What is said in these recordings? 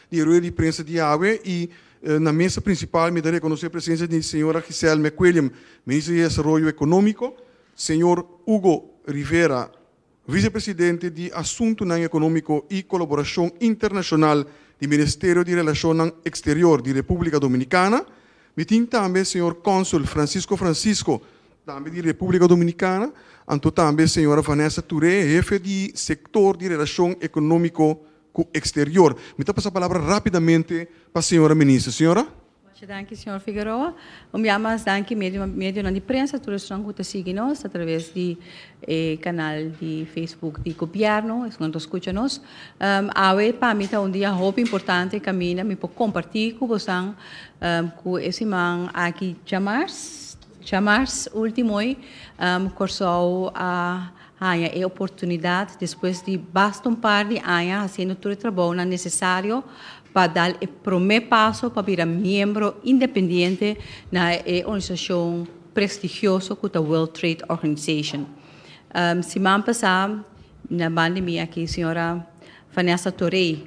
Di rueda di prensa di awe i na mesa prinsipal mi ta rekonosé presensia di señora Giselle McWilliam, Minister di Desaroyo Ekonómiko, señor Hugo Rivera, Visepresidente di Asuntunan Ekonómiko i Kolaborashon Internashonal di Ministerio di Relashonnan Eksterior di Repúblika Dominikana. Mi tin tambe señor Kònsul Francisco Francisco, tambe di Repúblika Dominikana, anto tambe señora Vanessa Touré, hefe di Sektor di Relashon Ekonómiko ku eksterior. Mi ta pasa palabra rápidamente pa señora Minister. Señora? Masha danki, señor Figueroa. Un bia mas danki medio medionan di prensa, tur esnan ku ta sigui nos a traves di e kanal di Facebook di gobièrnu, esnan ku ta skucha nos. Awe pa mi ta un dia hopi importante kaminda mi por kompartí ku bosan ku e siman aki djamars, djamars último ei, Kòrsou a haña e oportunidat despues di basta un par di aña hasiendo tur e trabounan nesesario pa dal e promé paso pa bira miembro independiente na e organisashon prestigioso ku ta World Trade Organization. Siman pasá na banda di mi aki señora Vanessa Torrey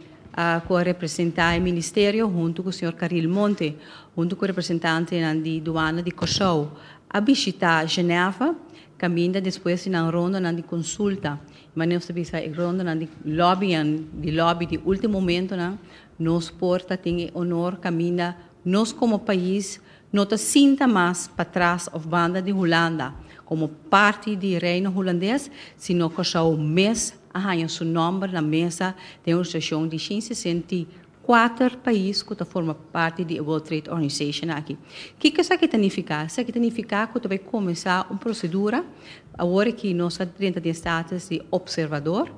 ku a representá e ministerio huntu ku señor Caril Monte huntu ku representantenan di duana di Kòrsou a bishitá Genève Kaminda despues di nan rondanan di konsulta, manera nos ta bisa e rondanan di lobbynan, di lobby di ultimo momentonan, nos por ta tin e honor kaminda nos komo pais no ta sinta mas patras òf banda di Hulanda komo parti di Reino Hulandes, sino Kòrsou mes a haña su nòmber na mesa den organisashon di 164 pais ku ta forma parti di e World Trade Organization aki. Kiko esaki ta nifiká? Esaki ta nifiká ku ta bai kuminsá un prosedura, awor aki nos a drenta den status di opservador,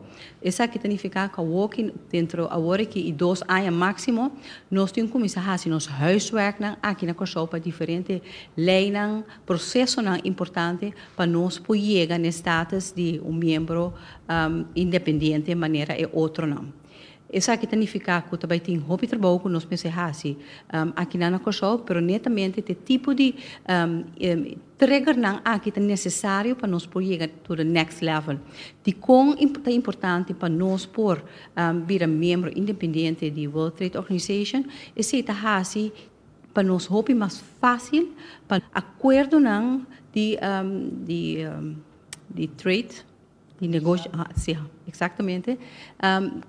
esaki ta nifiká ku awor ki dentro awor aki i 2 aña máksimo nos tin kuminsá hasi nos huiswerknan aki na Kòrsou pa diferente leinan, prosesonan importante pa nos por yega na e status di un miembro independiente manera e otronan. Esaki ta nifiká ku ta bai tin hopi trabou ku nos mester hasi aki na Kòrsou, pero netamente e tipo di triggernan aki ta nesesario pa nos por yega to the next level. Dikon ta importante pa nos por bira miembro independiente di World Trade Organization? Esei ta hasi pa nos hopi mas fásil pa akuerdonan di trade, di negoshi, si, eksaktamente,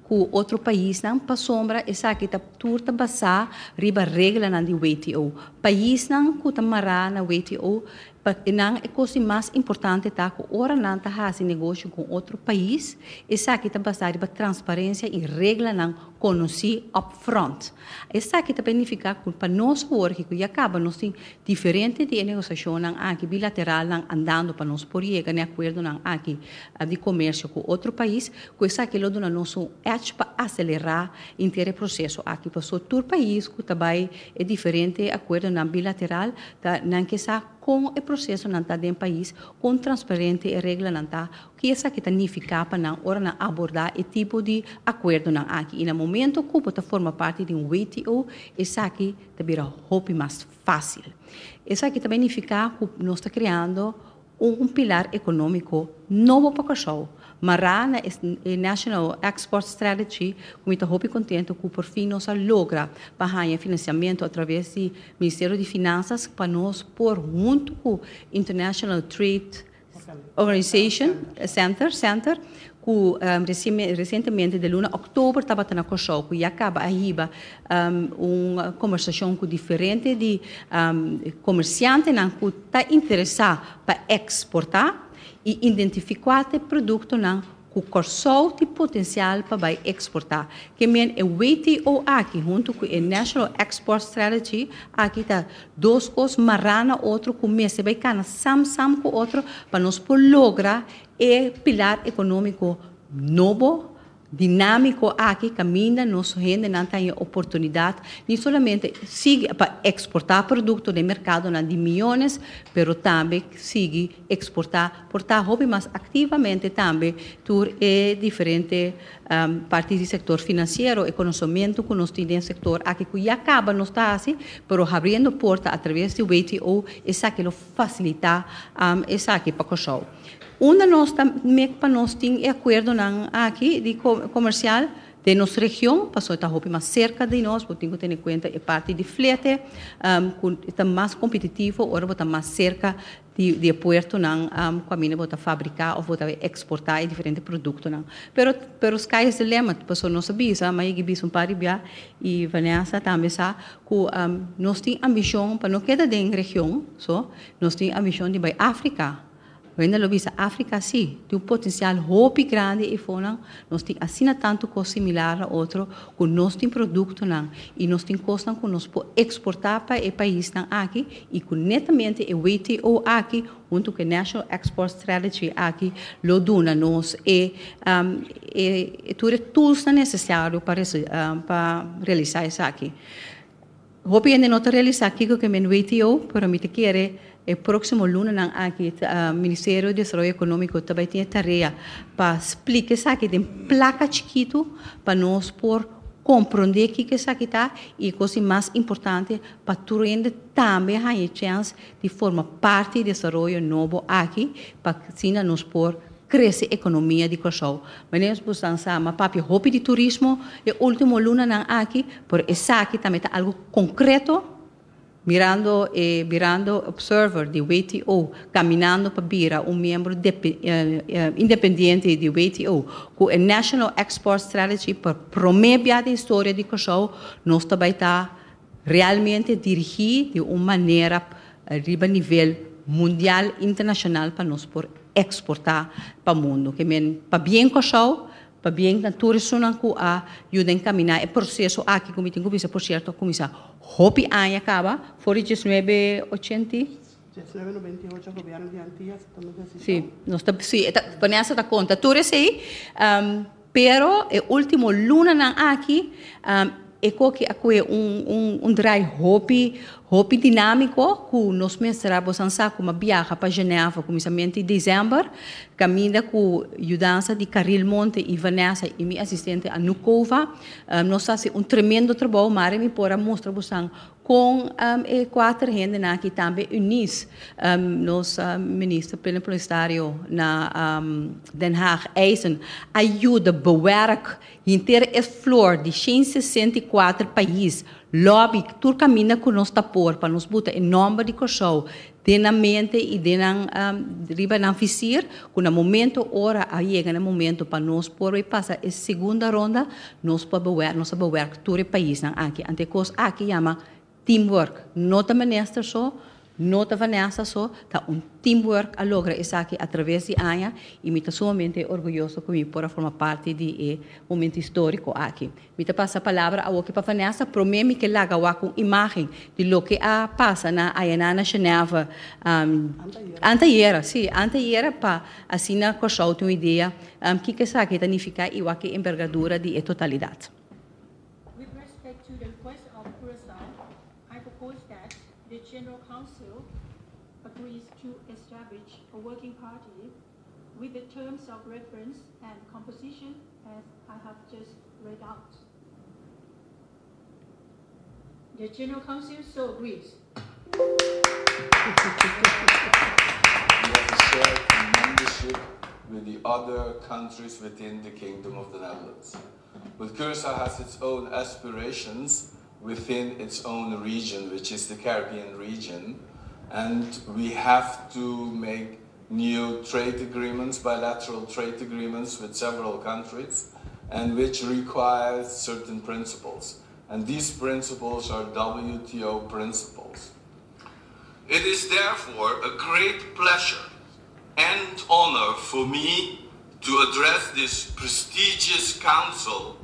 ku otro paisnan, pasobra esaki ta tur ta basá riba reglanan di WTO. Paisnan ku ta mará na WTO, pa nan e kos mas importante ta ku ora nan ta hasi negoshi ku otro pais, esaki ta basá riba transparensia i reglanan konosí upfront. Esaki ta nifiká ku pa nos awor ku ya kaba nos tin diferente di negosiashonnan aki bilateralnan andando pa nos por yega na akuerdonan aki di komersio ku otro pais, ku esaki lo duna nos un edge pa aselerá henter e proseso aki. Pasobra tur pais ku ta bai e diferente akuerdonan bilateral, ta nan ke sa kon e prosesonan ta den pais, kon transparente e reglanan ta, ku esaki ta nifiká pa nan ora nan abordá e tipo di akuerdonan aki. I na momento ku bo ta forma parti di un WTO, esaki ta bira hopi mas fásil. Esaki tambe nifiká ku nos ta kreando un pilar ekonómiko nobo pa Kòrsou. Mará na e National Export Strategy, ku mi ta hopi kontentu ku por fin nos a logra pa haña finansiamentu a traves di Ministerio di Finansa pa nos por huntu ku International Trade Organization Center, ku resientemente den luna òktober tabata na Kòrsou, ku ya kaba a hiba un kombersashon ku diferente di komersiantenan ku ta interesá pa eksportá i identifiká e produktonan ku Kòrsou tin potensial pa bai eksportá. Ke men e WTO aki huntu ku e National Export Strategy aki ta dos kos mará na otro ku mester bai kana sam sam ku otro pa nos por logra e pilar ekonómiko nobo, dinámiko aki kaminda nos hendenan tin oportunidat no solamente sigui pa eksportá produkto den merkadonan di miónes, pero tambe sigui eksportá, por ta hopi mas aktivamente tambe tur e diferente parti di sektor finansiero, e konosementu ku nos tin den sektor aki ku ya kaba nos ta hasi, pero abriendo porta a traves di WTO, esaki lo fasilitá esaki pa Kòrsou. Unda nos tambe pa nos tin akuerdonan aki di komersial. Den nos region, pasobra ta hopi mas serka di nos, bo tin ku tene kuenta e parti di flete, ku ta mas kompetitivo ora bo ta mas serka di e puertonan ku aminda bo ta fabriká òf bo ta eksportá e diferente produktonan. Pero pero sky is the limit, pasobra nos a bisa, mi a yega bisa un par di bia i Vanessa tambe sa ku nos tin ambishon pa no keda den region so, nos tin ambishon di bai Afrika. Wenda lo bisa Afrika si, tin un potensial hopi grandi eifonan, nos tin asina tantu kos similar na otro ku nos tin produktonan i nos tin kosnan ku nos por eksportá pa e paisnan aki i ku netamente e WTO aki huntu ku e National Export Strategy aki lo duna nos e e tur e toolsnan nesesario pa pa realisá esaki. Hopi hende no ta realisá kiko ke men WTO, pero mi ta kere e próksimo lunanan aki Ministerio di Desaroyo Ekonómiko ta bai tin e tarea pa splika esaki den plaka chikitu pa nos por komprondé kiko esaki ta i e kos di mas importante pa tur hende tambe haña e chèns di forma parti di desaroyo nobo aki pa asina nos por krese ekonomia di Kòrsou. Meneer Bustan sa m'a papia hopi di turismo e último lunanan aki, pero esaki tambe ta algu konkreto, mirando e birando observer di WTO, kaminando pa bira un miembro independiente di WTO, ku e National Export Strategy pa promé bia den historia di Kòrsou nos ta bai ta realmente dirigí di un manera riba nivel mundial internashonal pa nos por eksportá pa mundu. Ke men pabien Kòrsou, pabien na tur esunnan ku a yuda enkaminá e proseso aki ku mi tin ku bisa por sierto a kuminsá hopi aña kaba for di diesnuebe ochenta i. 1998 gobièrnu di Antias a tuma desishon. Sí, nos ta sí e ta Vanessa ta konta tur esei. Pero e ultimo lunanan aki e koki a kue un un draai hopi hopi dinamiko ku nos mester a bosan sa ku a biaha pa Geneva kuminsamentu di december kaminda ku yudansa di Caril Monte i Vanessa i mi asistente Anouk Kova nos a hasi un tremendo trabou mare mi por a mustra bosan Kon e kuater hendenan aki tambe Eunice, nos minister plenipotensiario na Den Haag, eisen a yuda bewerk henter e flor di 164 pais, lobby tur kaminda ku nos ta por pa nos buta e nòmber di Kòrsou den nan mente i den nan riba nan visir ku na momento ora a yega na momento pa nos por bai pasa e segunda ronda nos por bewerk nos a bewerk tur e paisnan aki anto e kos aki yama teamwork no ta minister so no ta Vanessa so ta un teamwork a logra esaki a traves di aña i mi ta sumamente orguyoso ku mi por a forma parti di e momento historico aki. Mi ta pasa palabra awoki pa Vanessa, prome mi ke laga wak un imagen di loke a pasa na ayana na Genève antayera, si, antayera pa asina Kòrsou tin un idea kiko esaki ta nifiká i wak e enbergadura di e totalidat. With respect to the request of Curaçao, I propose that the General Council agrees to establish a working party with the terms of reference and composition as I have just read out. The General Council so agrees. We have a shared membership with the other countries within the Kingdom of the Netherlands. But Curacao has its own aspirations within its own region, which is the Caribbean region, and we have to make new trade agreements, bilateral trade agreements with several countries, and which requires certain principles. And these principles are WTO principles. It is therefore a great pleasure and honor for me to address this prestigious council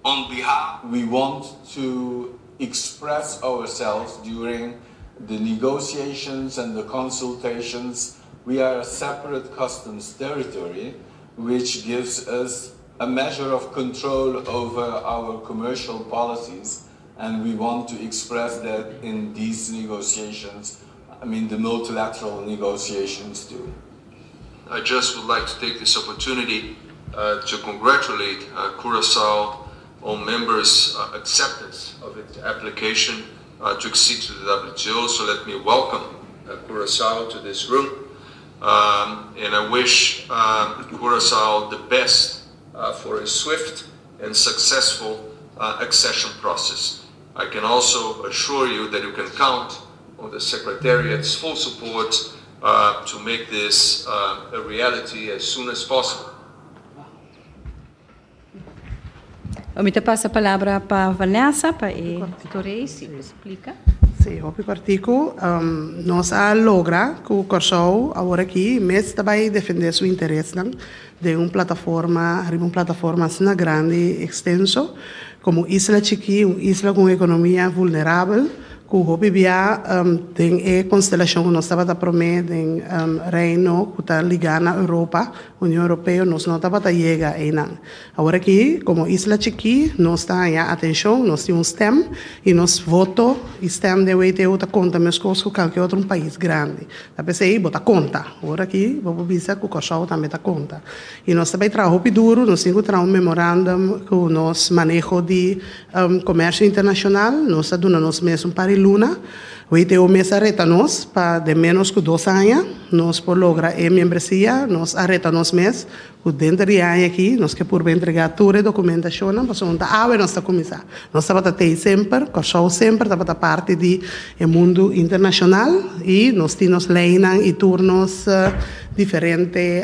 on behalf. We want to express ourselves during the negotiations and the consultations. We are a separate customs territory, which gives us a measure of control over our commercial policies, and we want to express that in these negotiations, I mean the multilateral negotiations too. I just would like to take this opportunity to congratulate Curacao on members' acceptance of its application to accede to the WTO. So let me welcome Curacao to this room. And I wish Curacao the best for a swift and successful uh, accession process. I can also assure you that you can count on the Secretariat's full support uh, to make this uh, a reality as soon as possible. Mi ta pasa palabra pa Vanessa pa e Torres splika. Sí, hopi kòrtiku. Nos a logra ku Kòrsou awor aki mes ta bai defendé su interesnan den un plataforma, riba un plataforma asina grandi i ekstenso komo isla chikí, un isla ku un ekonomia vulnerabel. Ku hopi bia den e konstelashon ku nos tabata promé den Reino ku ta ligá na Europa, Union Europeo, nos no tabata yega einan. Awor aki, komo isla chikí, nos ta haña atenshon, nos tin un stèm i nos voto i stèm den WTO ta konta meskos ku kalke otro un pais grandi. Ta p'esei bo ta konta. Awor aki bo por bisa ku Kòrsou tambe ta konta. I nos ta bai traha hopi duru, nos tin ku traha un memorandum ku nos maneho di Komersio internashonal, nos a duna nos mes un par di luna. WTO mes a reta nos pa den ménos ku dos aña nos por logra e miembresia. Nos a reta nos mes ku denter di e aña aki nos ke purba entregá tur e dokumentashonnan pasobra no ta awe nos ta kuminsá. Nos tabata tei semper, Kòrsou semper tabata parti di e mundu internashonal i nos tin nos leinan i tur nos diferente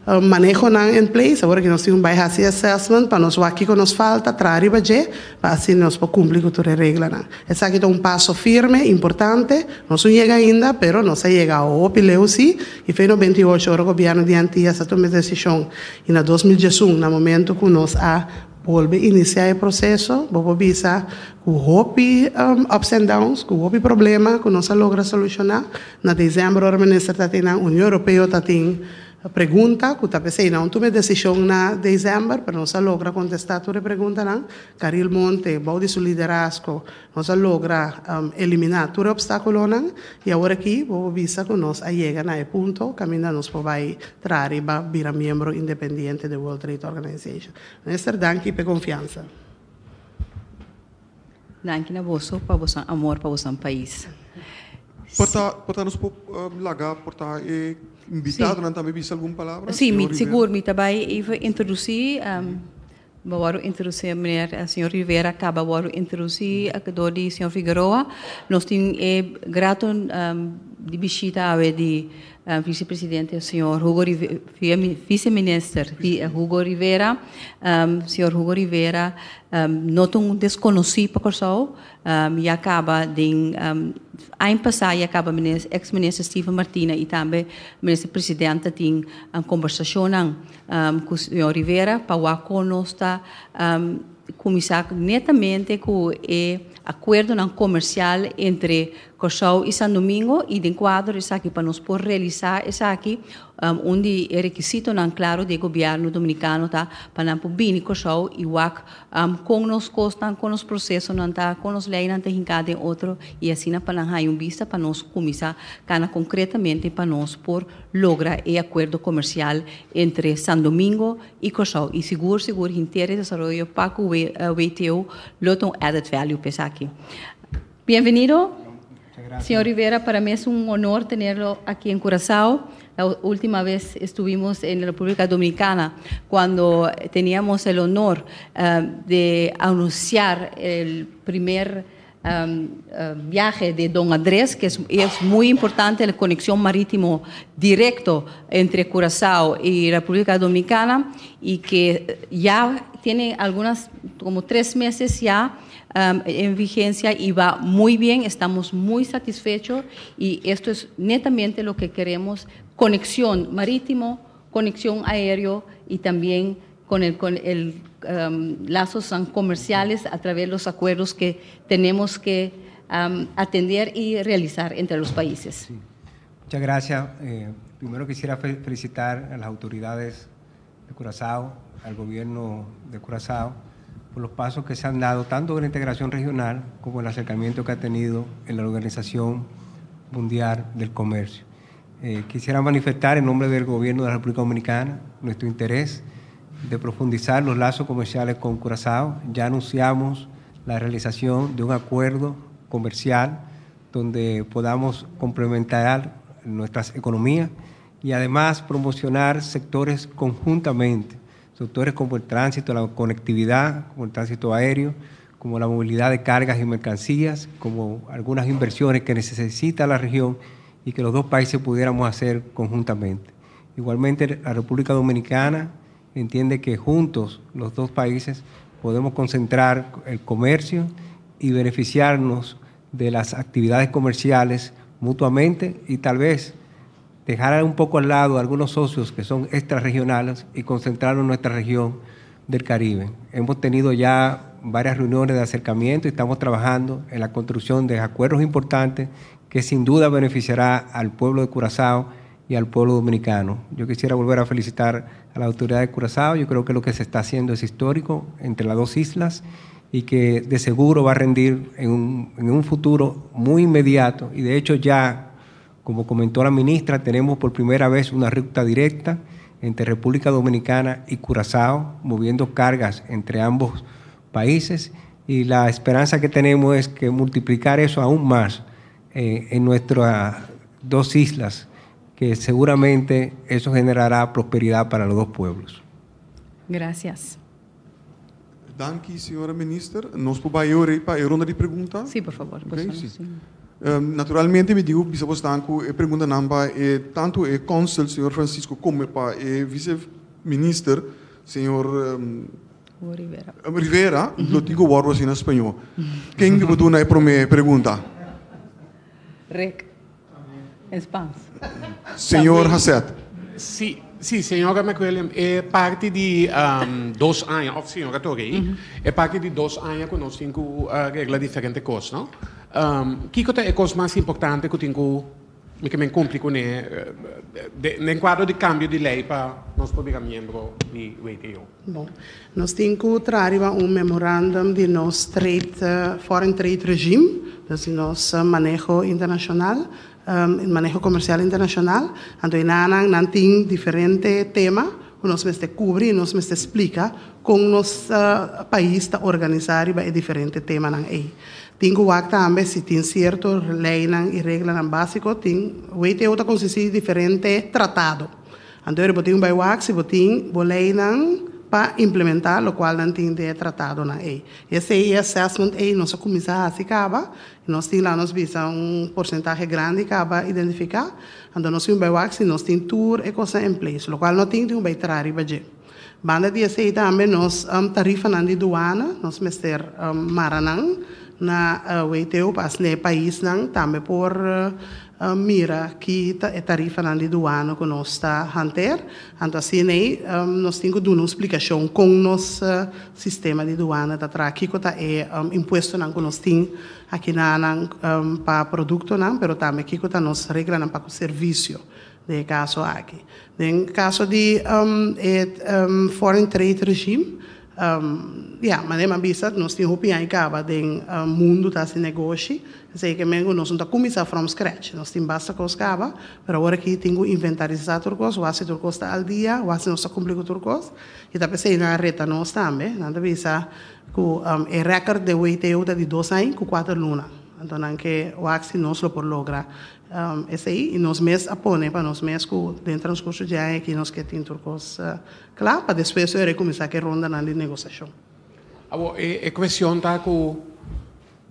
Manehonan in place, awor ki nos tin un bai hasi assessment pa nos wak kiko nos falta, traha riba dje, pa asina nos por kumpli ku tur e reglanan. Esaki ta un paso firme, importante, nos no yega ainda, pero nos a yega hopi leu si, i fe 98 ora gobièrnu di Antias a tuma e desishon i na 2011 na momento ku nos a bolbe inisiá e proseso, bo por bisa ku hopi ups and downs, ku hopi problema ku nos a logra solushoná. Na desèmber ora minister ta tin nan Union Europeo ta tin Pregunta ku ta p'esei nan tuma e desishon na desèmber, pero nos a logra kontestá tur e preguntanan. Caril Monte, bou di su liderazgo, nos a logra eliminá tur e opstákulonan i awor aki bo por bisa ku nos a yega na e punto kaminda nos por bai traha riba bira miembro independiente di World Trade Organization. Minister, danki p'e konfiansa. Danki na boso pa boso amor pa boso pais. Por ta, por ta nos por laga, por ta e invitadonan tambe bisa algun palabra? Sí, mi sigur mi ta bai even introduci, bo wòrdu introduci meneer señor Rivera kaba wòrdu introduci dor di señor Figueroa. Nos tin e grato di bishita awe di vicepresidente señor Hugo Rivera, viceminister Hugo Rivera. Señor Hugo Rivera no ta un deskonosí pa Kòrsou, ya kaba den aña pasá ya kaba eks minister Steven Martina i tambe minister presidente tin kombersashonnan ku señor Rivera pa wak kon nos ta kuminsá netamente ku e akuerdonan komersial entre Kòrsou i San Domingo i den kuadro esaki pa nos por realisá esaki Un di e rekisitonan klaro di e gobièrnu dominikano ta pa nan por bini Kòrsou i wak kon nos kosnan, kon nos prosesonan ta, kon nos leinan ta hinká den otro i asina pa nan haña un bista pa nos kuminsá kana konkretamente pa nos por logra e akuerdo komersial entre San Domingo i Kòrsou. I sigur sigur henter e desaroyo pa ku WTO lo ta un added value pa esaki. Bienvenido, señor Rivera. Para mí es un honor tenerlo aquí en Curazao. La última vez estuvimos en la República Dominicana cuando teníamos el honor de anunciar el primer viaje de Don Andrés, que es, es muy importante la conexión marítimo directo entre Curazao y República Dominicana y que ya tiene algunas, como 3 meses ya en vigencia y va muy bien, estamos muy satisfechos y esto es netamente lo que queremos, conexión marítimo, conexión aéreo y también con el lazos comerciales a través de los acuerdos que tenemos que atender y realizar entre los países. Sí. Muchas gracias. Primero quisiera felicitar a las autoridades de Curazao, al gobierno de Curazao, por los pasos que se han dado tanto en la integración regional como el acercamiento que ha tenido en la Organización Mundial del Comercio. Quisiera manifestar en nombre del gobierno de la República Dominicana nuestro interés de profundizar los lazos comerciales con Curazao. Ya anunciamos la realización de un acuerdo comercial donde podamos complementar nuestras economías y además promocionar sectores conjuntamente. Sectores como el tránsito, la conectividad, como el tránsito aéreo, como la movilidad de cargas y mercancías, como algunas inversiones que necesita la región y que los dos países pudiéramos hacer conjuntamente. Igualmente, la República Dominicana entiende que juntos los dos países podemos concentrar el comercio y beneficiarnos de las actividades comerciales mutuamente y tal vez dejar un poco al lado a algunos socios que son extrarregionales y concentrarnos en nuestra región del Caribe. Hemos tenido ya varias reuniones de acercamiento y estamos trabajando en la construcción de acuerdos importantes que sin duda beneficiará al pueblo de Curazao y al pueblo dominicano. Yo quisiera volver a felicitar a la autoridad de Curazao. Yo creo que lo que se está haciendo es histórico entre las dos islas y que de seguro va a rendir en un futuro muy inmediato. Y de hecho ya, como comentó la ministra, tenemos por primera vez una ruta directa entre República Dominicana y Curazao, moviendo cargas entre ambos países. Y la esperanza que tenemos es que multiplicar eso aún más en nuestras dos islas, que seguramente eso generará prosperidad para los dos pueblos. Gracias. Danki, señora minister. Nos por pa e ronda di pregunta? Si, por fabor. Okay, si. Naturalmente, mi tin ku bisa ku e preguntanan pa tantu e consul, señor Francisco, komo pa e vice-minister, señor Rivera. Rivera, lo tin ku wòrdu asina na spañó. Ken ke por e promé pregunta? Rick. Spaans. Señor Hasset. Si, señora McWilliam, e parti di 2 aña, òf señora Torrey, e parti di 2 aña ku nos tin ku regla diferente kos, no? Kiko ta e kos mas importante ku tin ku mi ke men kumpli kuné den kuadro di kambio di lei pa nos por bira miembro di WTO? Bon, nos tin ku traha un memorandum di nos trade, foreign trade regime, dus nos maneho internashonal, maneho komersial internashonal. Anto, nan tin diferente tema ku nos mester kubri, nos mester splika kon nos pais ta organisá e diferente temanan ei. Tin ku tambe si tin sierto leinan i reglanan básiko, tin WTO ta konsistí di diferente tratado. Anto, bo tin bai wak si bo tin bo leinan pa implementá lokual nan tin den tratadonan ei. Esei assessment ei nos a kuminsá hasi kaba, nos tin la nos bisa un porsentahe grandi kaba identifiká, anto nos tin bai wak si nos tin tur e kos in place, lokual no tin, tin bai traha riba dje. Banda di esei tambe nos tarifanan di duana, nos mester mara nan na WTO pa asina paisnan tambe por mira ki ta e tarifanan di duana ku nos ta hanteer. Anto asina ei, nos tin ku duna un splikashon kon nos sistema di duana ta traha, kiko ta e impuestonan ku nos tin aki nan pa produktonan, pero tambe kiko ta nos reglanan pa servisio den kaso aki. Den kaso di foreign trade regime, ja, manera m'a bisa, nos tin hopi aña kaba den mundu ta hasi negoshi, esei ke men nos no ta kuminsá from scratch, nos tin basta kos kaba, pero awor aki tin ku inventarisá tur kos, wak si tur kos ta al dia, wak si nos ta kumpli ku tur kos, i ta p'esei nan a reta nos tambe, nan ta bisa ku e record di WTO ta di 2 aña ku 4 luna. Anto nan ke wak si nos lo por logra esei, i nos mes a pone pa nos mes ku den transkurso di aña aki nos ke tin tur kos kla, pa despues kuminsá ku e rondanan di negosiashon. Abo, e kuestion ta ku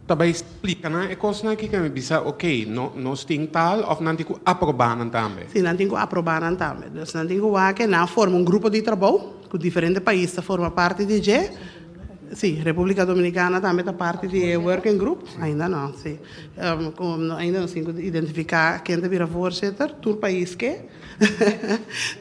tambe splika nan e kosnan aki ku mi bisa, ok, no, nos tin tal òf nan tin ku aprobá nan tambe. Si, nan tin ku aprobá nan tambe. Dus nan tin ku wak nan forma un grupo di trabou ku diferente pais ta forma parti di dje. Si, Repúblika Dominikana tambe ta parti di working group. Ainda no, si. Ainda no tin ku identifiká ken ta bira voorzitter, tur pais ke.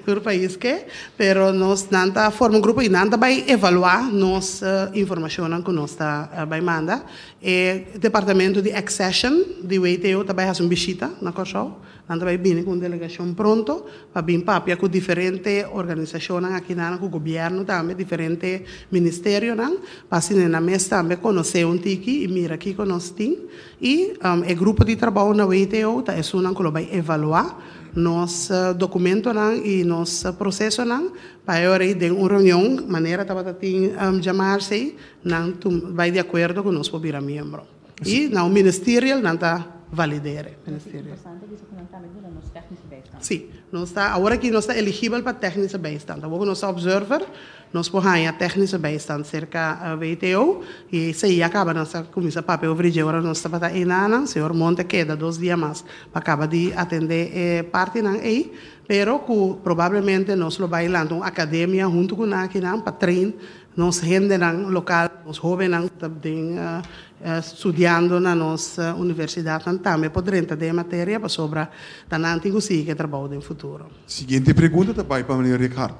Tur pais ke, pero nos nan ta forma un grupo i nan ta bai evaluá nos informashonnan ku nos ta bai manda. E departamento di accession di WTO ta bai hasi un bishita na Kòrsou. Nan ta bai bini ku un delegashon pronto pa bin papia ku diferente organisashonnan aki nan, ku gobièrnu tambe, diferente ministerionan, pa asina nan mes tambe konosé un tiki i mira kiko nos tin. I e grupo di trabou na WTO ta esunnan ku lo bai evaluá nos dokumentonan i nos prosesonan pa e ora ei den un reunion manera tabata tin djamarse nan bai di akuerdo ku nos por bira miembro. I na un ministerial nan ta. valideren. Ministerio. Si, nos ta, awor aki nos ta eligibel pa technische bijstand. Awor nos ta observer, nos por haña technische bijstand serka WTO i esei a kaba nos a kuminsá papia over dje ora nos tabata einan. Señor Monte keda 2 dia mas pa kaba di atendé e partinan ei, pero ku probablemente nos lo bai lanta un akademia huntu ku nan akinan pa train nos hendenan lokal, nos hóbennan den studiando na nos universidatnan tambe por drenta den materia pasobra ta nan tin ku sigui e trabou den futuro. Siguiente pregunta tambe pa meneer Richard.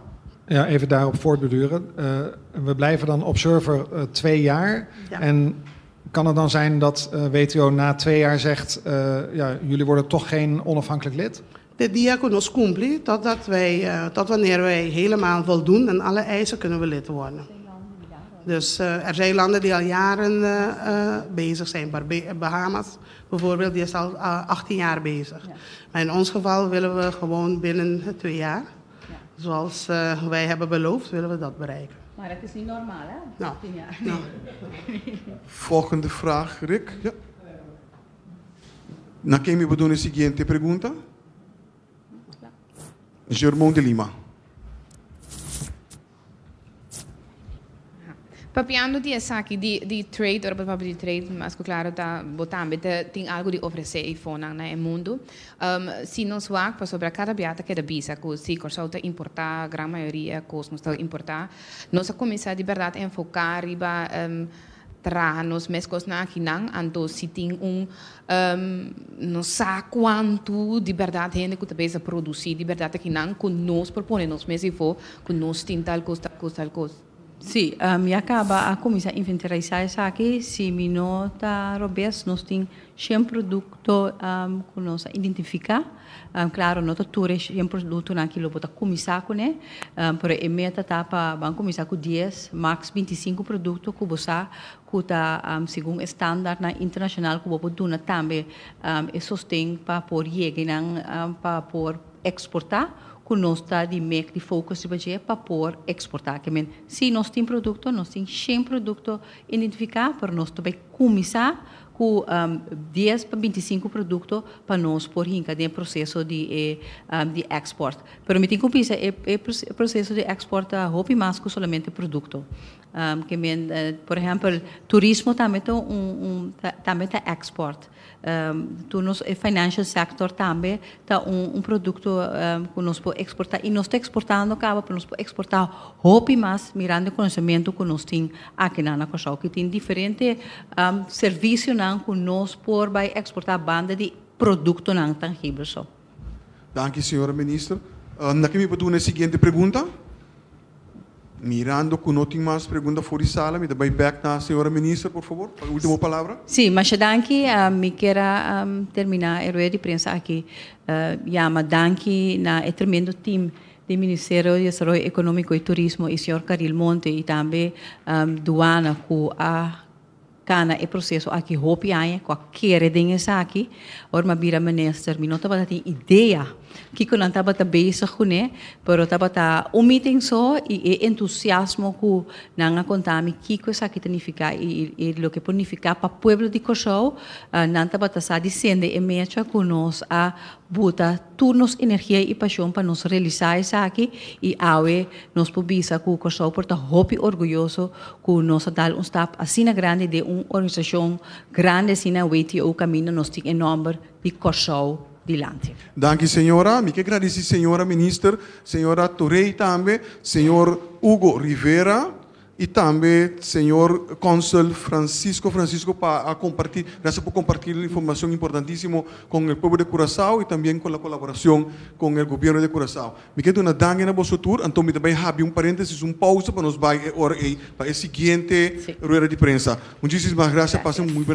Ja, even daarop voortborduren. We blijven dan observer 2 jaar. Ja. En kan het dan zijn dat WTO na 2 jaar zegt: ja, jullie worden toch geen onafhankelijk lid? Te dia ku nos kumpli, tot wanneer wij helemaal voldoen aan alle eisen, kunnen we lid worden. Dus er zijn landen die al jaren bezig zijn. Bahamas bijvoorbeeld, die is al 18 jaar bezig. Maar in ons geval willen we gewoon binnen 2 jaar, zoals wij hebben beloofd, willen we dat bereiken. Maar dat is niet normaal, hè? Nou, 18 jaar. Nou. Volgende vraag, Rick. Ja. Na ken mi por duna e siguiente pregunta? Germão de Lima. Papiando di esaki di trade, ora papia di trade, mas ku klaro ta bo tambe tin algu di ofresé eifonan na e mundu. Si nos wak pasobra kada bia ta keda bisa ku si Kòrsou ta importá, gran mayoria kos nos ta importá. Nos a kuminsá di bèrdat enfoká riba traha nos mes kosnan akinan, anto si tin un no sa kuantu di bèrdat hende ku ta bezig produsí di bèrdat akinan ku nos por pone nos mes ifo ku nos tin tal kos, tal kos, tal kos. Si, ya kaba a kuminsá inventarisá esaki. Si mi no ta robes, nos tin 100 produkto ku nos a identifiká. Klaro, no ta tur 100 produktonan ku lo bo ta kuminsá kuné, pero e meta ta pa ban kuminsá ku 10, max 25 produkto ku bo sa ku ta segun standard na internashonal ku bo por duna tambe e sosten pa por yega nan pa por eksportá ku nos ta di mek di focus riba dje pa por eksportá. Ke men, si nos tin produkto, nos tin 100 produkto identifiká, pero nos tambe kuminsá ku 10 pa 25 produkto pa nos por hinka den proseso di export. Pero mi tin ku bisa e proseso di export ta hopi mas ku solamente produkto. Ke men, por ehèmpel, turismo tambe ta un tambe ta export. Tur nos financial sector tambe ta un produkto ku nos por eksportá i nos ta eksportando kaba, pero nos por eksportá hopi mas mirando e konosementu ku nos tin aki na Kòrsou, ku tin diferente servisionan ku nos por bai eksportá banda di produktonan tangibel so. Danki, señora minister. Na ken mi por duna e siguiente pregunta? Mirando ku no tin mas pregunta for di sala, mi ta bai bèk na señora minister, por fabor, pa último palabra. Si, masha danki. Mi ke terminá e rueda di prensa aki. Yama danki na e tremendo team di Ministerio di Desaroyo Ekonómiko i Turismo i señor Caril Monte i tambe Duana ku a kana e proseso aki hopi aña ku a kere den esaki. Ora mi a bira minister, mi no tabatin idea kiko nan tabata bezig kuné, pero tabata un meeting so i e entusiasmo ku nan a konta mi kiko esaki ta nifiká i loke por nifiká pa pueblo di Kòrsou, nan tabata sa di sende e mecha ku nos a buta tur nos energia i pashon pa nos realisá esaki i awe nos por bisa ku Kòrsou por ta hopi orguyoso ku nos a dal un stap asina grandi den un organisashon grandi asina WTO kaminda nos tin e nòmber di Kòrsou dilanti. Danki, señora. Mi ke gradisí señora minister, señora Torey tambe, señor Hugo Rivera i tambe señor Konsul Francisco Francisco pa kompartí, gracias por compartir la información importantísimo con el pueblo de Curazao y también con la colaboración con el gobierno de Curazao. Mi ke duna danki na boso tur, anto mi ta bai habri un paréntesis, un pausa pa nos bai ora ei pa e siguiente rueda di prensa. Muchísimas gracias, pasen muy buena.